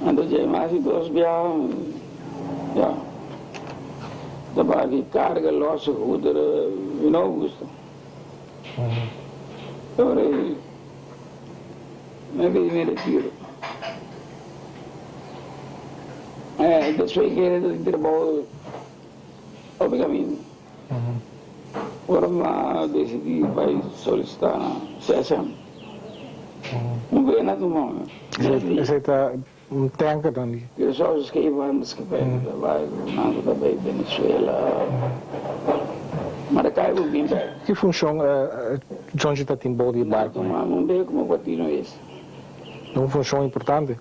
anto dje mas di dos biaha ya ta baki carga los goederen mi no gusta. Ora ei mi a pidi mi retiro. Despues kere ta tin trabou hopi kaminda. Ora mi a desidí bai solisitá na CSM. Un bes na tuma mi. Esei ta un tanker dan di. Curaçao Scheepvaartmaatschappij ku ta bai ku nan ku ta bai Venezuela, Maracaibo bin bek. Ki funshon Jonchi ta tin bou di e barku? Nan tuma un bek komo guatino es. Un funshon importante.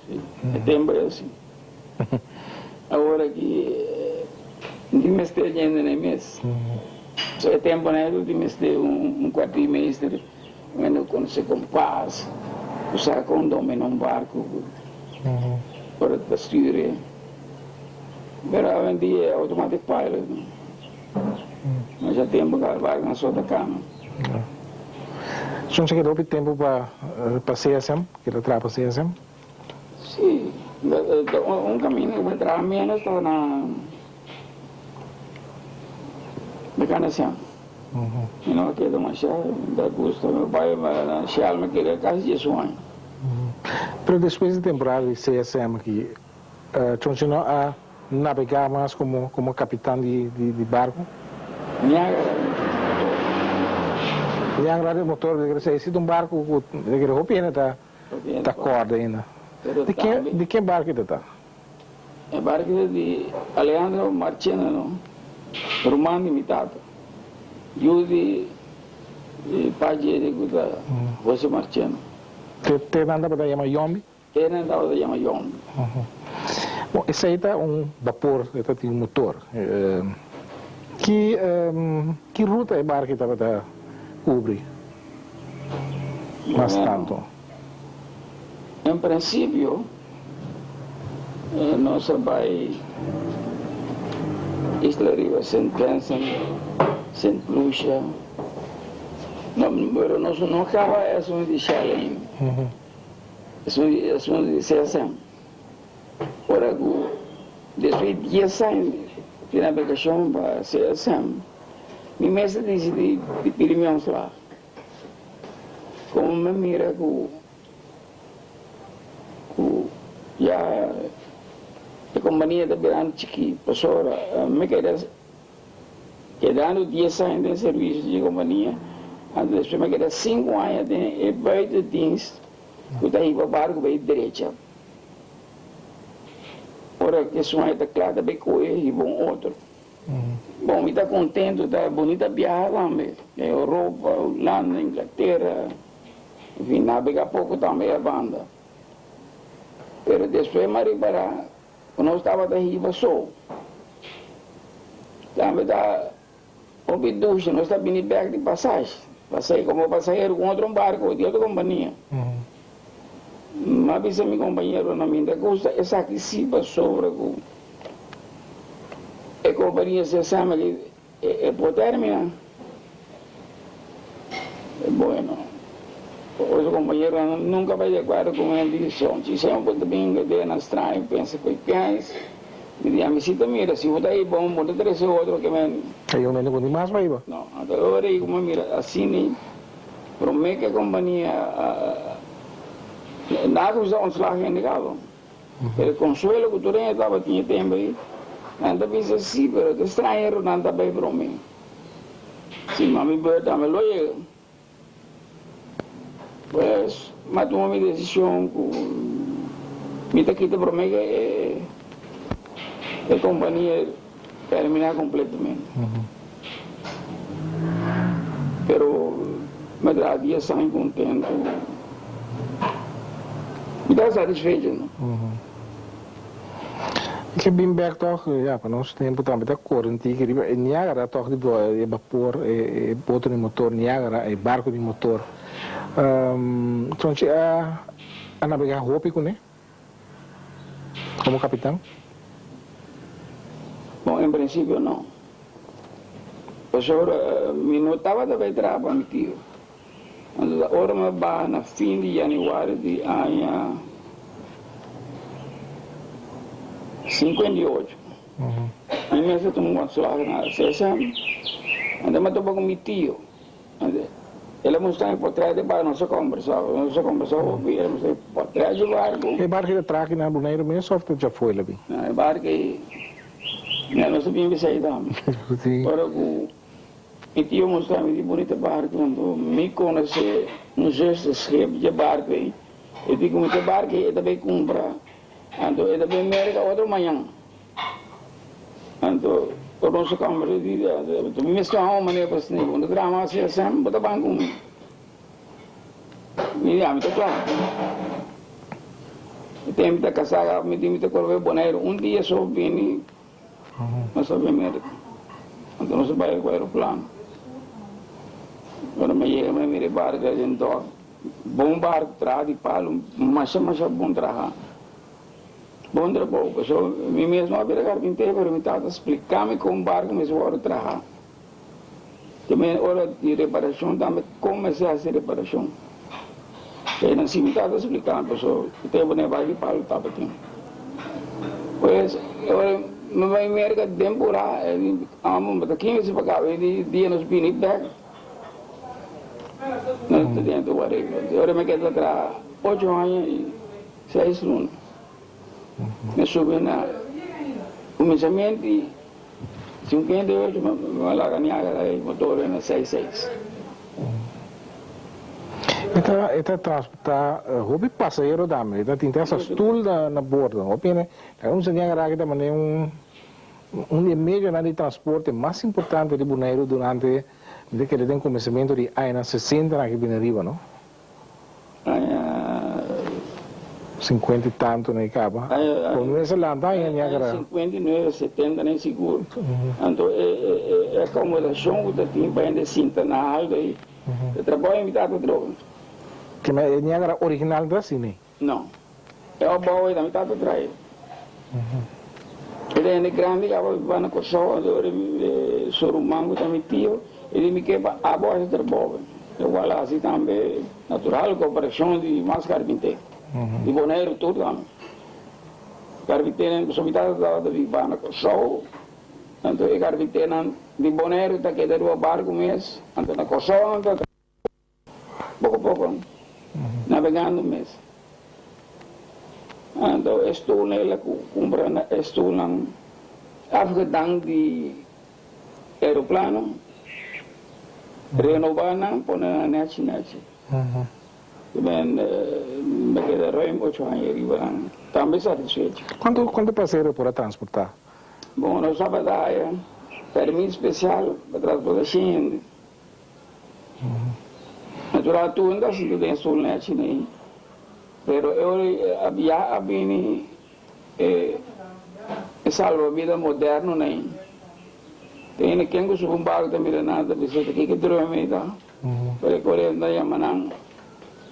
Si, e tempu ei si. Awor aki no tin mester djende na e mes. So e tempunan ei tin mester un kwartiermeester. Mende ku konosé kompas, ku sa kon domina un barku, ora ta stuur. Pero awendia e automatic pilot. Masha tempu ku barkunan so ta kama. Soms a keda hopi tempu pa pa CSM, keda traha pa CSM? Sí, un kaminda ku mi a traha ménos tabata na Mekanisèm. Mi no a keda masha da gusto. Mi bai na Shell mi keda kasi diesun aña. Pero despues di temporada di CSM aki, Chonchi no a nabegá mas komo komo kapitan di di barku? Niagara di motor. Niagara di motor, e si ta un barku ku hopi hende ta ta kòrda ainda. Di ken di ken barku e ta ta? E barku ta di Alejandro Marchena no. Ruman di mi tata, yu di pa djede ku ta Jose Marchena. Te nan tabata yama Yombi? Te nan tabata yama Yombi. Bon, esei ta un bapor, e ta tin un motor. Ki ki ruta e barki tabata kubri mas tantu? En prinsipio nos a bai Isla Riba, Sint Vincent, Sint Lucia, no, pero nos no kaba esun di Shell ainda, esun esun di CSM. Ora ku despues di dies aña di nabegashon pa CSM, mi mes a disidí di pidi mi ontslag. Como mi a mira cu cu ya e compania ta birando chiki pasobra mi keda kedando dies aña den servicio di e compania anto despues mi a keda cinco aña den e buitendienst cu ta hiba barco bay drecha ora cu esun aña ta cla ta bay coge hiba un otro. Bon, mi ta contento, ta bunita biaha tambe, den Europa, Hulanda, Inglaterra, en fin, nabega poco tambe e banda. Pero despues mi a ripara cu nos tabata hiba so. Tambe ta hopi dushi, nos ta bini bek di pasashi, pasai como pasahero cu otro barco di otro compania. Mi a bisa mi compañeronan, mi ta gusta esaki si pasobra cu. E kompania si esame di e por termina. Bueno, otro kompañeronan nunka bai di akuerdo ku mi desishon. Si semper bo ta bin idea straño, pensa ku e piens. Mi di, ami si ta mira, si bo ta hiba un, bo ta trese otro ke men. Ei un hende ku ni mas pa hiba. No, anto e ora ei ku mi mira asina, promé ku e kompania a kuminsá ontslag hende kaba. Pero e konsuelo ku tur hende tabatin e tempu ei, nan ta bisa, Sí, pero ta strañeronan ta bai promé. Sí, mami Bertha tambe lo yega. Pues, mi a tuma mi desishon ku mi ta kita promé ku e kompania terminá kompletamente. Pero mi a traha dies aña kontentu. Mi ta satisfecho no. Mi ke bin bek tòg, ya, pa nos tempu tambe ta kore un tiki riba e Niagara tòg di e bapor, e boto di motor Niagara, e barko di motor. Chonchi a nabegá hopi kuné komo kapitan? Bon, en prinsipio no. Pasobra mi no tabata bai traha pa mi tio. Anto ta ora mi a baha na fin di januari di aña 58. Mi mes a tuma un ontslag na CSM. Anto mi a topa ku mi tio. Anto el a mustra mi potret di barku. Nos a kombersá, nos a kombersá hopi. El a mustra mi potret di barku. E barku ta traha aki na Boneiru mes òf ta djafo'i labi? No, e barku ei, nos a bin bisei tambe. Ora ku. Mi tio mustra mi di bunita barku, anto mi konosé un zusterschip dje barku ei. E di ku mi te barku ei e ta bai kumpra, anto e ta bai Merka otro mañan. Anto ora nos a kòmbersá di anto mi mester haña un manera pa sne'e, bo no ta traha mas CSM, bo ta ban ku mi. Mi di, ami ta kla. E tempu mi ta kasá, mi di mi ta kore bai Boneiru, un dia so bini. Nos a bin Merka. Anto nos a bai ku aeroplano. Ora mi a yega mi a mira e barku ei den dòk. Bon barku, traha di palu, masha masha bon traha. Bon trabou. Pasobra mi mes no a bira karpintero pero mi tata splika mi kon barku mester wòrdu traha. Tambe ora di reparashon tambe kon mester hasi reparashon. Eseinan si mi tata splika mi pasobra e tempu nan e barku di palu tabatin. Pues ora mi bai Merka den pura e di amo mi ta kinse pa kaba e di dia nos bini bek nos ta den tur areglo. Ora mi keda traha ocho aña i seis luna mi subi na kuminsamentu. Si un kende ocho mi a laga Niagara e motor na seis seis. E ta e ta transporta hopi pasahero tambe e ta tin te hasta stoel na na bordo hopi hende ta un Niagara aki ta mane un. Un di e medionan di transporte mas importante di Boneiru durante, mi ta kere den kuminsamentu di añanan sesentanan aki bini riba, no? Aña. Sinkuenta i tantu na e kaba. Aña. Por mester lanta aña Niagara. Aña 59, 70 na e sigur. Anto e e akomodashon ku ta tin pa hende sinta na haltu ei, e trabou ei mi tata troba. Kema e Niagara original ta asina ei? No. E opbouw ei ta mi tata trae. E ta hende grandi kaba biba na Kòrsou, anto ora su ruman ku ta mi tio, e di mi ke pa abo hasi trabou. Lokual a hasi tambe natural koperashon di mas karpinté. Di Boneiru tur tambe. Karpinténan, pasobra mi tata tabata biba na Kòrsou, anto e karpinténan di Boneiru ta keda riba barku mes, anto na Kòrsou nan ta. Poko poko, nabegando mes. Anto e stoelnan el a kumpra na e stoelnan afgedankt di aeroplano, renobá nan, pone nan nechi nechi. Ben mi keda ruim ocho aña riba nan, tambe satisfecho. Kuantu kuantu pasahero por a transportá? Bon, nos tabata haya permit spesial pa transportá shen hende. Natural tur no ta sinti den sul nechi nei, pero e ora e a bia a bini e salbabida moderno nei. Ta hende ken ku subi un barku ta mira nan ta bisa ta kiko droom ei ta, pero e kore ta yama nan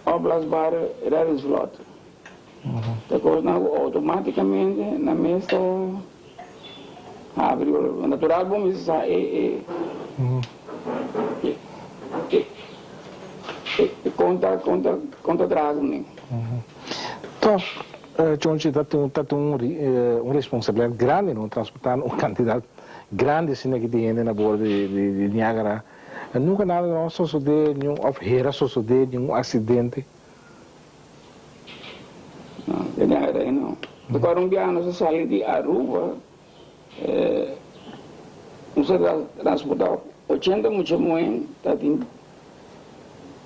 opblaasbare reddingsvlot. Ta kosnan ku outomatikamente nan mes ta habri. Natural bo mester sa e e kon ta kon ta kon ta traha kuné. Tòg, Chonchi ta tin ta tin un responsabilidat grandi no transportando un kantidat grandi asina ki di hende na bordo di di Niagara. Nunka nada no a sosodé niun òf hera sosodé niun aksidente. No, den Niagara ei no. Recuerdo un biaha nos a sali di Aruba, nos a transporta ochenta mucha muhe, ta tin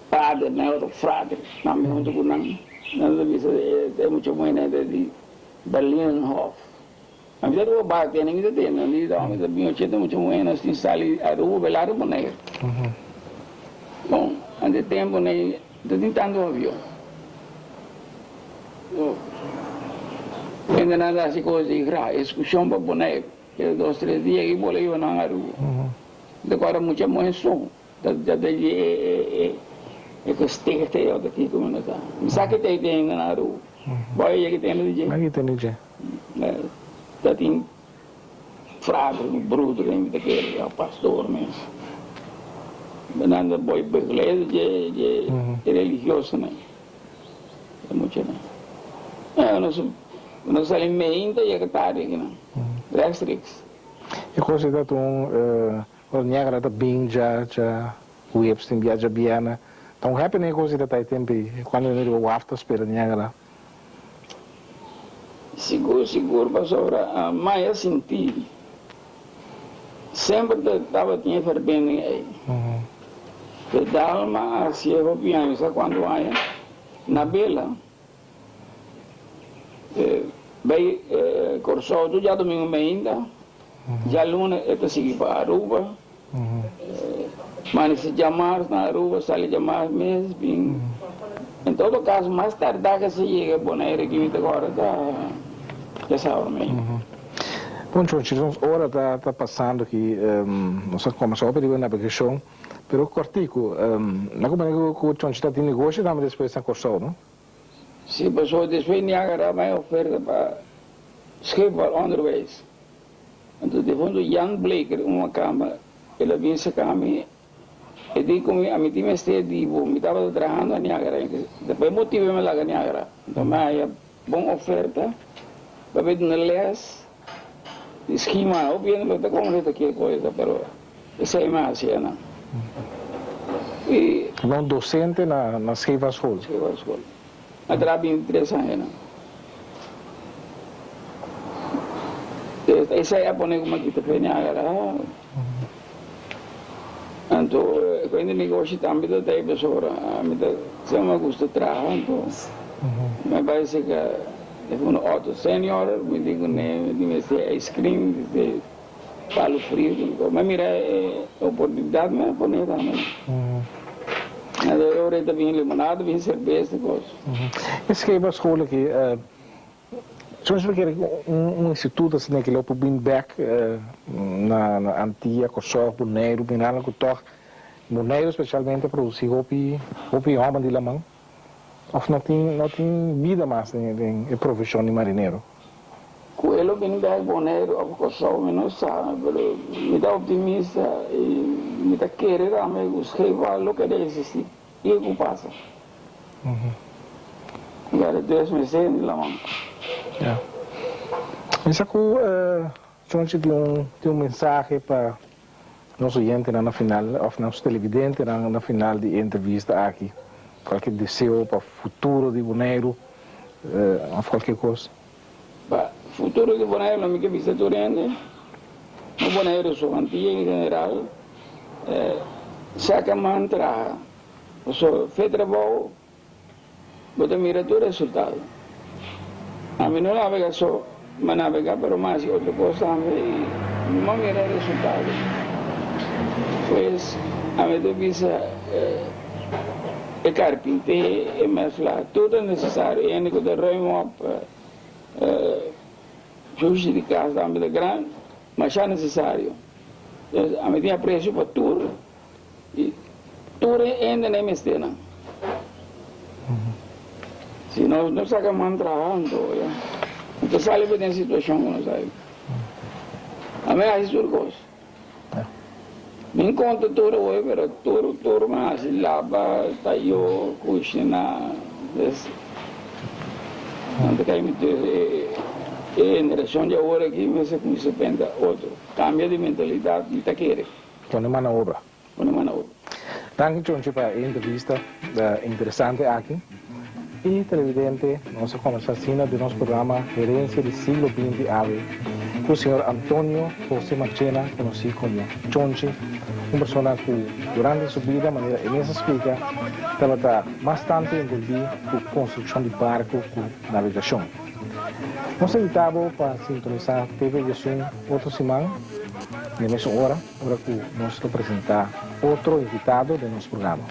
pader nan otro frater tambe hunto cu nan. Nan ta bisa e mucha muhenan ta di Berlinenhof. A mi ta Aruba bak tene, mi ta tende, mi ta mi ta bin ochenta mucha muhe nos tin sali Aruba bela Aruba Bonaire. Bon, ante tempo nei no tin tanto avion. Hende nan ta hasi kos di gra, ekskurshon pa Bonaire, keda dos tres dia i bola iba nan Aruba. Mi ta kòrda mucha muhe so ta ta di e e gesticht ei òf ta kiko mi no sa. Mi sa ke ta ei den na Aruba. Bo a yega tende di dje? Mi a yega tende di dje. Ta tin frater ku bruder den mi ta kere ya pastor mes. Nan ta boy begeleid dje dje religiosonan e muchanan. Nos nos sali meinta yega tardi akinan rechtstreeks. E kos ei ta un ora Niagara ta bin dja dja huebs tin bia djabièrnè ta un happening e kos ei ta ta e tempu ei kuando nan riba waf ta spera Niagara. Sigur sigur pasobra mai a sinti semper ta tabatin e verbinding ei. De Dalma a hacié hopi aña sa cuanto aña na bela bay Corsou tur djadomingo meinda djaluna e ta sigui pa Aruba Manece djamars na Aruba, sali djamars mes bin. En todo caso, mas tarda ke se yega Bonaire ki mi ta kòrda ta djasabra mainta. Bon Chonchi, nos ora ta ta pasando aki, nos a kombersá hopi riba nabegashon, pero kòrtiku, na ku manera ku Chonchi ta tin negoshi tambe despues na Kòrsou, no? Si, pasobra despues mi a agará mi oferta pa Scheepvaartonderwijs. Anto defunto Jan Bleker un makamba el a bin saka mi, e di ku mi, ami tin mester di bo, mi tabata trahando a Niagara, ta pa e motibu mi a laga Niagara. Anto mi a haya bon oferta pa mi duna les di schema, hopi hende lo ta konosé ta kier kosa, pero esei mi a hasi anan. I. Bo un docente na na Scheepvaartschool. Scheepvaartschool. A traha 23 aña nan. Esei a pone ku mi a kita fe Niagara. Anto ku hende negoshi tambe ta ta ei pasobra mi ta semper a gusta traha anto mi a bai seka un otro senior mi di kuné mi mester ice cream. Palu friu, mi mira e oportunidat mi a pone tambe. Na de ora ta bin limonada, bin serbes i kos. E scheepvaartschool aki, soms mi kere un instituto asina ki lo por bin bek na Antia, Kòrsou, Boneiru, mirando ku tòg Boneiru spesialmente a produsí hopi hopi hòmber di laman òf no tin no tin bida mas den e profeshon di marinero. Ku e lo bini bek Boneiru òf Kòrsou mi no sa, pero mi ta optimista i mi ta kere tambe ku scheepvaart lo keda eksistí. Kiko ku pasa? Yare tres mester di laman. Ya. Mi sa ku Chonchi tin un tin un mensahe pa nos oyentenan na final òf nos televidentenan na final di e entrevista aki. Kualke deseo pa futuro di Boneiru òf kualke kos. Pa futuro di Boneiru lo mi ke bisa tur hende, no Boneiru so, Antia en general, saka man traha, pasobra fe trabou bo ta mira tur resultado. Ami no nabega so, mi a nabega pero mi a hasi otro kos tambe i mi a mira resultado. Pues ami ta bisa e karpinté, e mèsla, tur ta nesesario, e hende ku ta ruim op shushi di kas tambe ta gran, masha nesesario. Entonces ami tin apresio pa tur i tur e hende na e mesternan. Si nos no saka man traha anto ya no ta sali pa den situashon ku nos a Ami a hasi tur kos. Mi nkontra tur awor pero tur tur mi a hasi laba, tayo, kushina, des nan ta kai mi e generashon di awor aki mester kuminsa pensa otro, kambia di mentalidat mi ta kere. Pone man na obra. Pone man na obra. Danki Chonchi pa e entrevista interesante aki. I televidente, nos a combersa asina den nos programa Herencia di Siglo Binti awe cu señor Antonio Jose Marchena, conoci como Chonchi, un persona cu durante su bida, manera e mes a splica, tabata mas tanto envolvi cu construccion di barco cu navegacion. Nos ta invita bo pa sintonisa TV Diasun otro siman na e mesun ora, ora cu nos lo presenta otro invitado den nos programa.